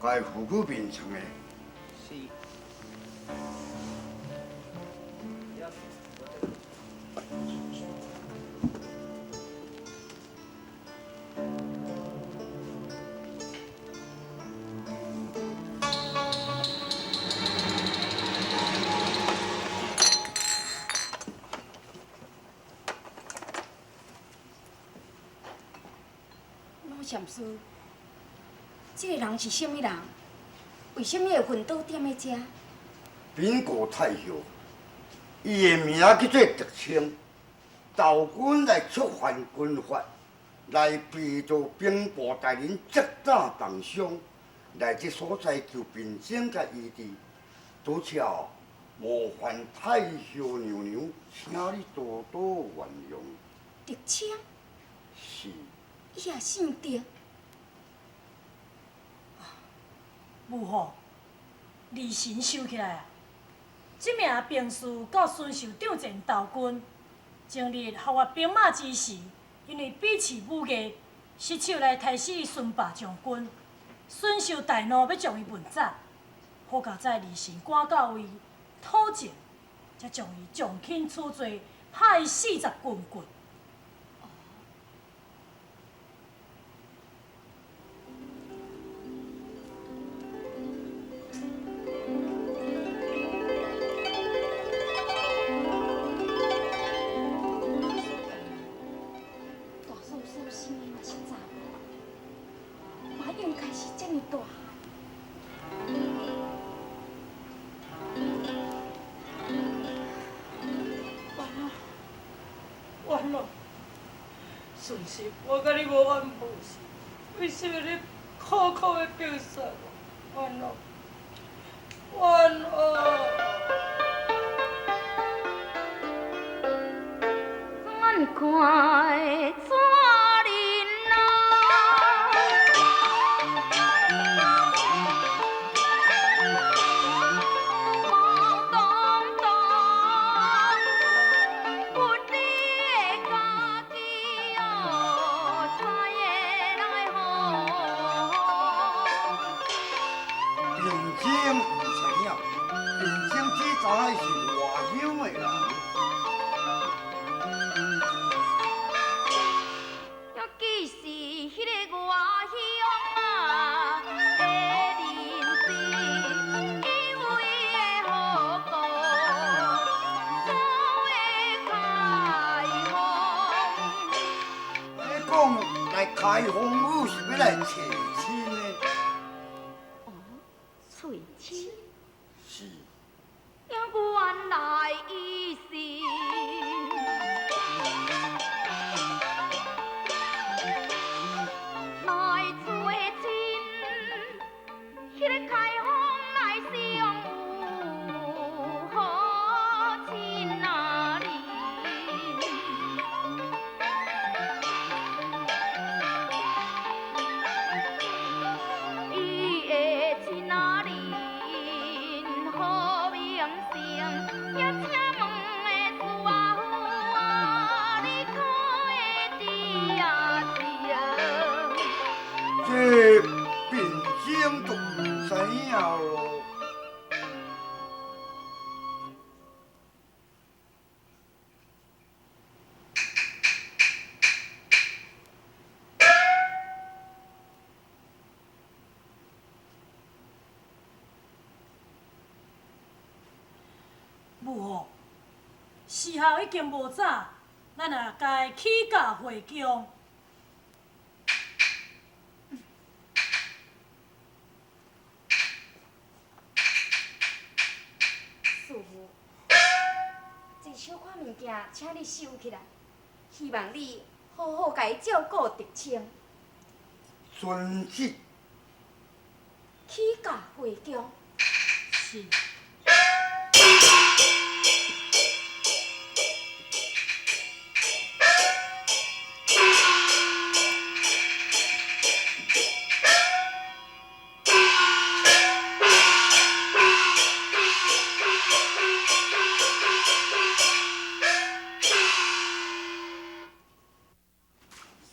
共伊扶去眠床的。是。老禅师，这个人是啥物人？为啥物会昏倒踮咧遮？禀告太后，伊的名叫做德清，道君来触犯军法，来被做兵部大人责打重伤，来这所在求病症佮医治。拄巧冒犯太后娘娘，请你多多原谅。德清？是。伊也姓德。母后，离神想起来啊，这名兵士到孙秀帐前投军，前日学发兵马之时，因为比试武艺，失手来刣死孙霸将军。孙秀大怒，欲将伊问斩。好佳哉，二神赶到位讨证，才将伊从轻处罪，拍伊40棍棍。大嫂所生的若是查某，嘛应该是这么大汉。完了，完了！顺心，我佮你无冤无仇，为啥物你苦苦的逼杀我？完了，完了！转看左邻啊，毛东东，不离的家己哦，知的人的好。病症毋知影，病症只知影伊是外乡的人。尤其是彼个外乡啊的人士，因为的好故，所的开放。你讲来开封府是欲来娶亲的？哦，娶亲？是。原来伊是来娶亲，彼个开封来相有好亲啊哩。伊的亲啊哩好名声，也请问的师傅啊，你可会知啊知啊？这病症都毋知影咯。母后，时候已经无早，咱也该起驾回宫。师父，这小可物件，请你收起来，希望你好好共伊照顾德清。遵旨。起驾回宫。是。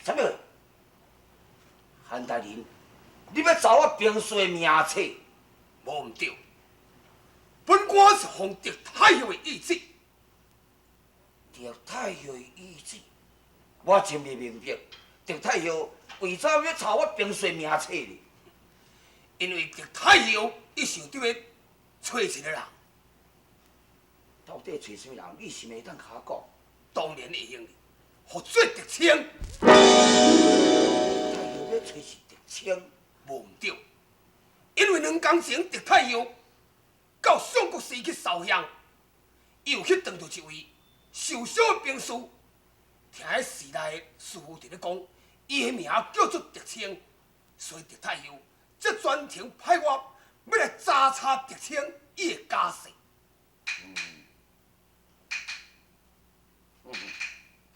啥物？韩大人，你欲查我兵士的名册，无毋对。本官是奉狄太后的懿旨。狄太后的懿旨，我真袂明白，狄太后为啥欲查我兵士名册呢？因为狄太后伊想著欲揣一个人。到底揣啥物人？你是毋会当共我讲？当然会用的，予做狄青。太后欲揣是狄青，无毋对。因为两工前狄太后到相国寺去烧香，伊有去撞著一位受伤的兵士，听彼寺内的师父伫咧讲，伊的名叫做狄青，所以狄太后才专程派我欲来查查狄青伊的家世。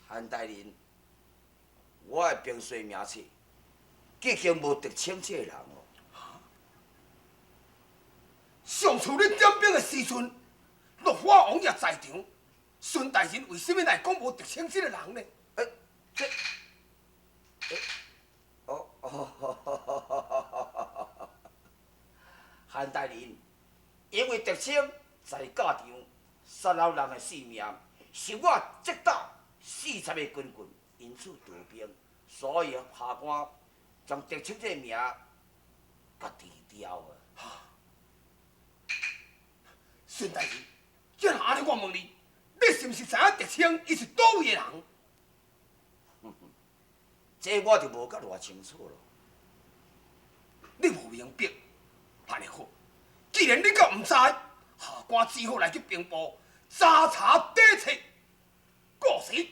韩大人，我的兵士名册已经无狄青这个人哦。上次你点兵的时阵，落花王也在场，孙大人为啥物来讲无狄青这个人呢？这，哦哦，韩大人，因为狄青在教场杀了人的性命，是我击倒40个军棍，因此逃兵，所以下官将狄青这个名共除掉啊。孙大人，既然按呢，我问你，你是毋是知影狄青伊是佗位的人？这我就无甲偌清楚咯。你无明白，按呢好，既然你阁毋知，下官只好来去兵部查查底册，过时。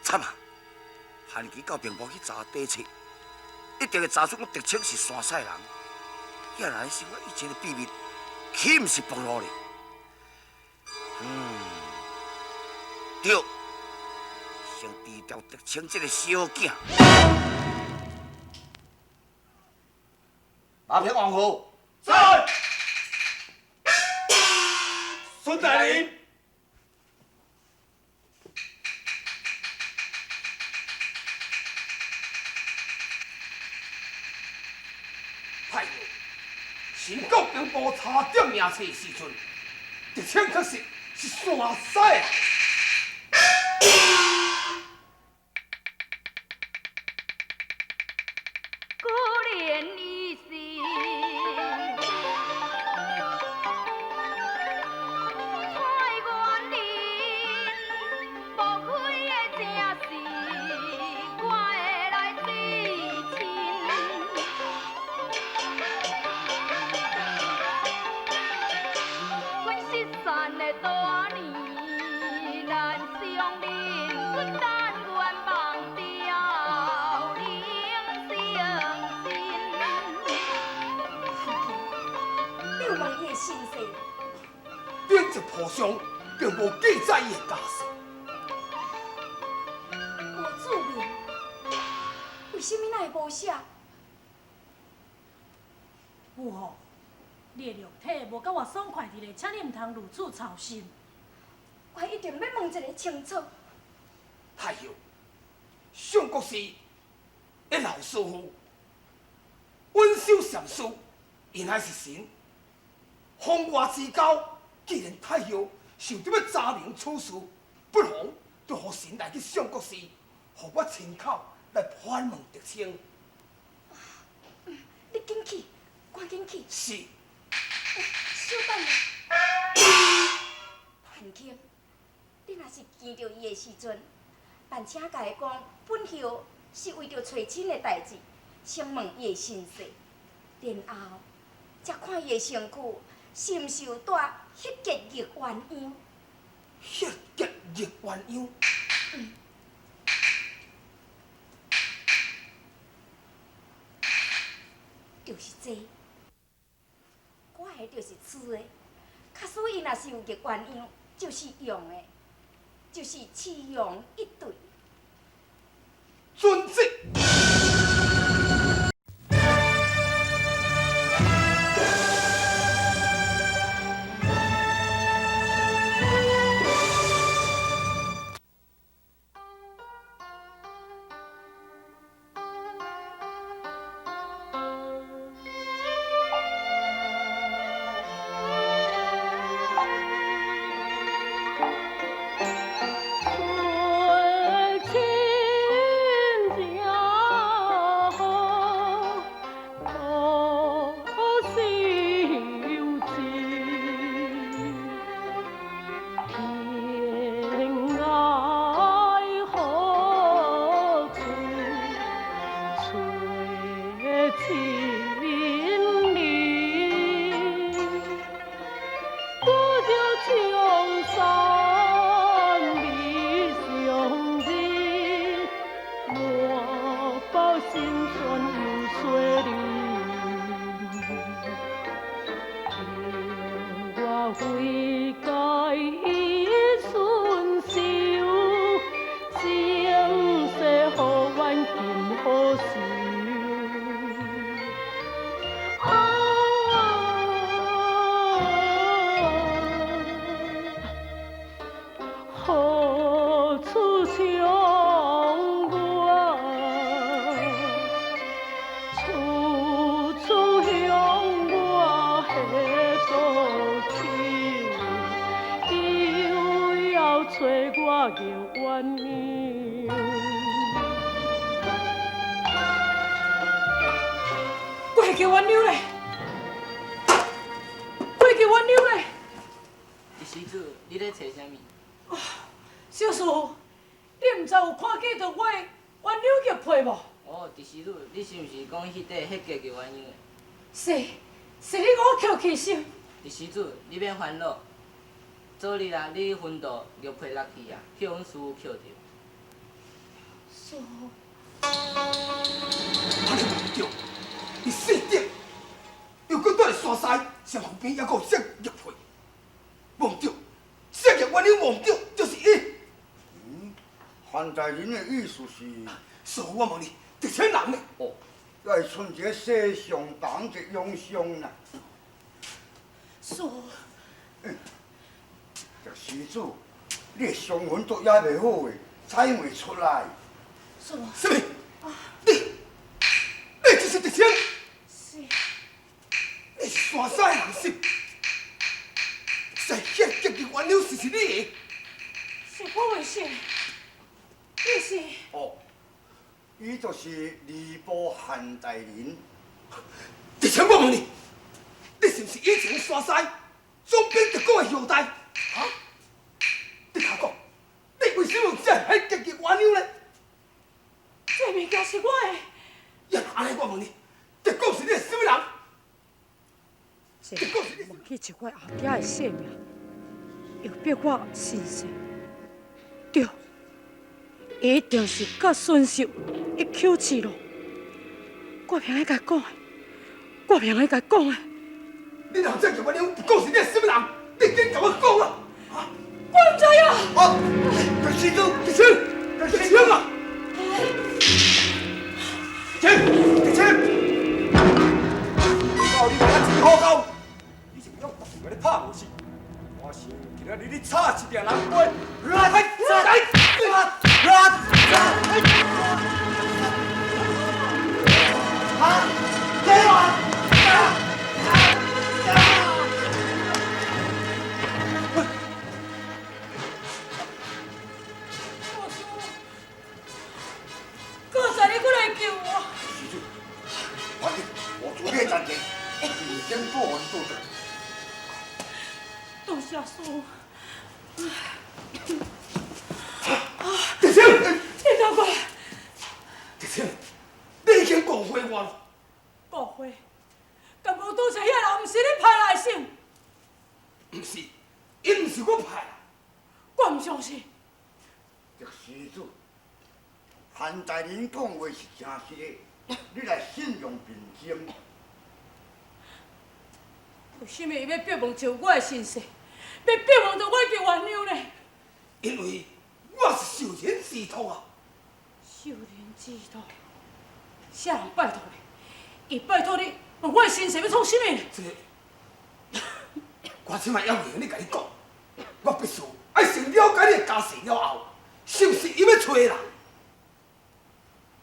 惨啊！韩琦到兵部去查底册，一定会查出讲狄青是山西人。原来是我以前的秘密，岂毋是暴露咧？对，先除掉狄青这个小囝。马平王侯在。孙大人。太后，臣到兵部查点名册的时阵，狄青确实是山西啊。孤恋一心，太原人，无开的正是我的来至亲。阮失散的多年，难相认，阮但愿忘掉人生真。你有问伊的身世？顶一簿上并无记载伊的家世。无注明，为啥物哪会无写？母后，你的肉体无够我爽快伫咧，请你毋通如此操心。我一定欲问一个清楚。太后，相国寺的老师傅温修禅师，𪜶乃是神，方外之交。既然太后想著欲查明此事，不妨就予神来去相国寺，予我亲口来盘问狄青。你紧去，赶紧去。是。稍等下，韩卿，你若是见著伊的时阵，办请共伊讲，本后是为著揣亲的代志，先问伊的身世，然后才看伊的身躯是毋是有带彼结玉鸳鸯。彼结玉鸳鸯。就是这，我的就是雌的。假使伊若是有玉鸳鸯，就是雄的，就是雌雄一对。遵旨。找我玉鸳鸯。过叫鸳鸯咧，过叫鸳鸯咧。一时子，你咧找啥物？啊，小师傅，你毋知有看见著我的鸳鸯玉佩无？哦，一时子，你是毋是讲彼块彼个玉鸳鸯的？是，是你予我捡起心。一时子，你免烦恼。昨日啊，你昏倒，玉佩落去啊，去予阮师傅捡著。师傅，按呢无对，伊姓德，又阁住伫山西，身躯边犹阁有这玉佩，无毋对，这玉鸳鸯无毋对，就是伊。嗯，韩大人的意思是？师傅，我问你，这啥人呢？哦，来剩一个西上房一个养伤啦。师傅。这施主，你的伤痕都也袂好的，采袂出来。师傅。什么？你，你就是德清？是。你是山西的人是？在遐结的鸳鸯是是你的？是我为什？你是？哦，伊就是礼部韩大人。德清，我问你，你是毋是以前山西总兵德国的后代？哈？你甲我讲，你为什么这彼结的鸳鸯呢？这物件是我的。呀，按呢我问你，德国是你的什么人？这问起一我后仔的性命，又逼我身世。对，伊一定是佮孙秀一口气咯。我凭爱共讲的，我凭爱共讲的。你若这个鸳鸯，德国是你的什么人？你紧共我讲啊！我毋知影。啊！德师祖，德清，德清啊！德清，德清，到你我真好高，你是用大拳来拍无是？我想今仔日你插一粒人杯，来来来来来！啊！给我！感谢你过来救我。施主，反正我主你赞成，认真报还倒转。多谢师父。德清，你倒过来。德清，你已经误会我了。误会？敢讲拄才遐人毋是你派来的？毋是，𪜶毋是我派来。我毋相信。这施主，韩大人讲话是真实的，你来信用凭证。为什么伊欲逼问着我的身世，欲逼问著我的鸳鸯呢？因为我是受人之托啊。受人之托，啥人拜托你？伊拜托你问我的身世欲创啥物？这个，我这摆犹未你共你讲，我必须爱先了解你的家世了后，是毋是伊欲揣人？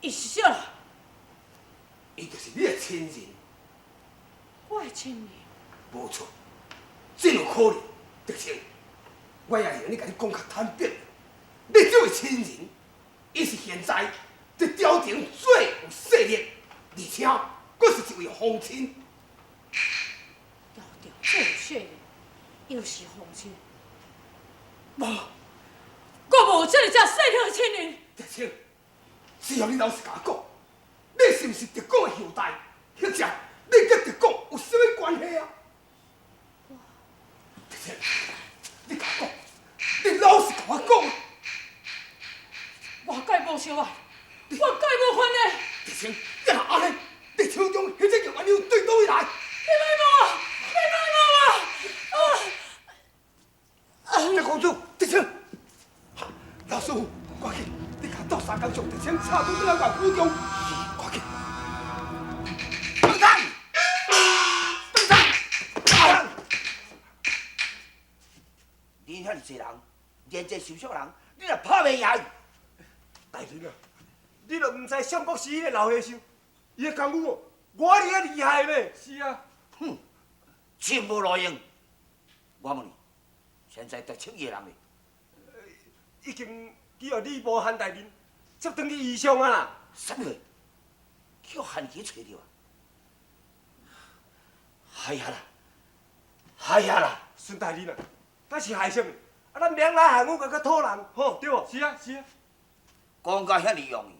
伊是啥人？伊就是你的亲人。我的亲人？无错，真有可能。德清，我也会用共你讲较坦白。你这位亲人，伊是现在伫朝廷最有势力，而且阁是一位皇亲。朝廷最有势力，又是皇亲，无，我无这个遮势力的亲人。德清，只要你老实共我讲，你是毋是德国的后代，或者你佮德国有啥物关系啊？德清，你共我讲，你老实共我讲。我佮伊无相爱，我佮伊无关系。德清，你若按呢，你手中彼这个鸳鸯对佗位来？你莫摸我！你莫摸我！啊！德公主，德清，老师傅，赶紧，你共斗相共将德清插转来我府中。赶紧。等等，等等，恁遐尔济人，连这受伤人，你若拍袂赢伊？大人啊，你都毋知相国寺彼个老和尚，伊的功夫哦，偌尔仔厉害呢。是啊，哼，真无路用。我问你，现在德清伊的人呢？已经去予礼部韩大人接转去衣裳啊啦。啥物？去予韩琦揣著啊？哎呀啦，哎呀啦！孙大人啊，敢是害啥物？啊，咱两来韩府阁阁讨人，吼对无？是啊是啊。讲甲遐尔容易，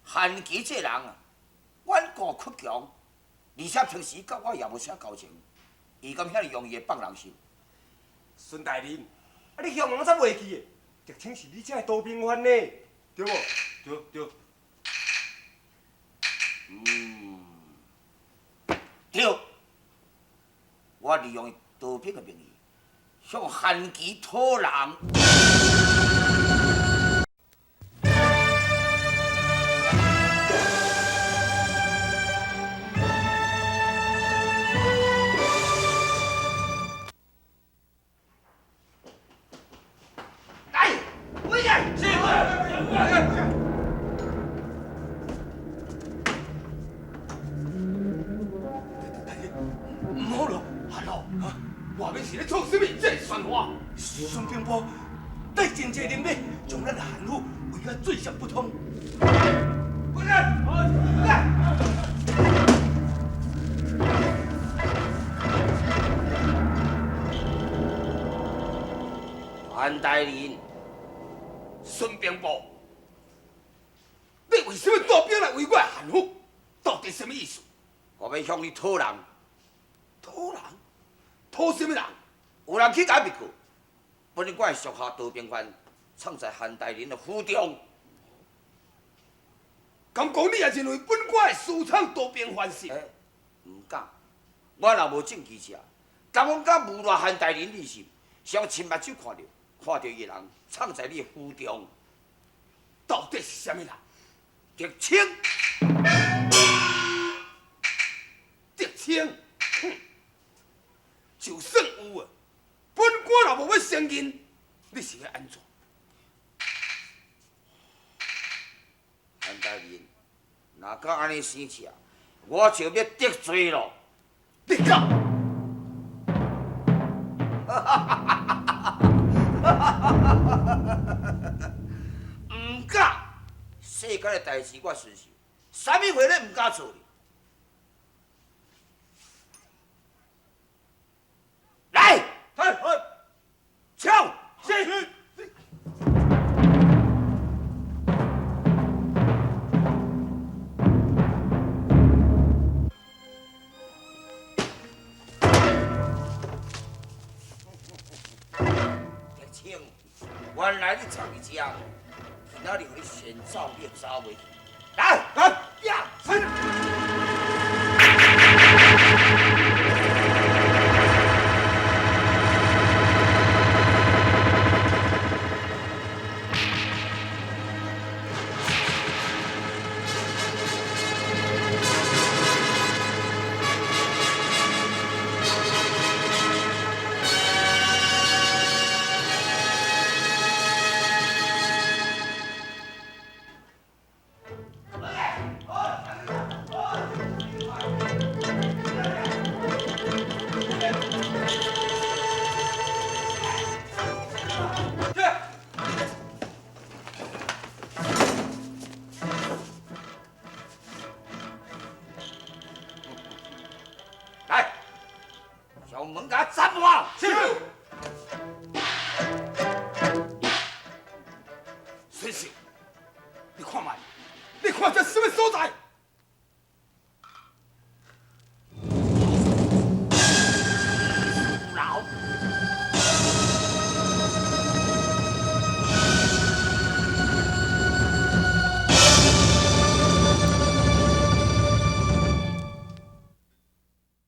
韩琦这人啊，顽固倔强，而且平时佮我也无啥交情，伊敢遐尔容易会放人心？孙大人，啊你向人才袂记的，德清是你这个刀兵番呢，对无？对对。嗯，对，我利用刀兵的名义向韩琦讨人。来，回来！唔好咯，阿老，外面是咧创啥物？这个喧哗！孙兵部带真济人马，将咱的韩府围甲水泄不通。回来！来！韩大人，孙兵部，你为什么带兵来围我的韩府？到底什么意思？我欲向你讨人。讨人？讨什么人？有人去共密告，本我的属下刀兵番藏在韩大人的府中。敢讲你也认为本官会私藏刀兵番是？毋敢，我若无证据者，敢讲敢侮辱韩大人你是？是我亲目睭看著，看著伊人藏在你的府中，到底是啥物人？德清。德清，哼，就算有啊，本官若无欲承认，你是欲按怎？韩大人，若敢按呢生气，我就欲得罪咯。你敢？毋敢，世间的代志我顺受，啥物话你毋敢做？来，抢！是。德清，原来你藏伫遮，今仔日予你先走，你就走袂去。来，来，呀，是。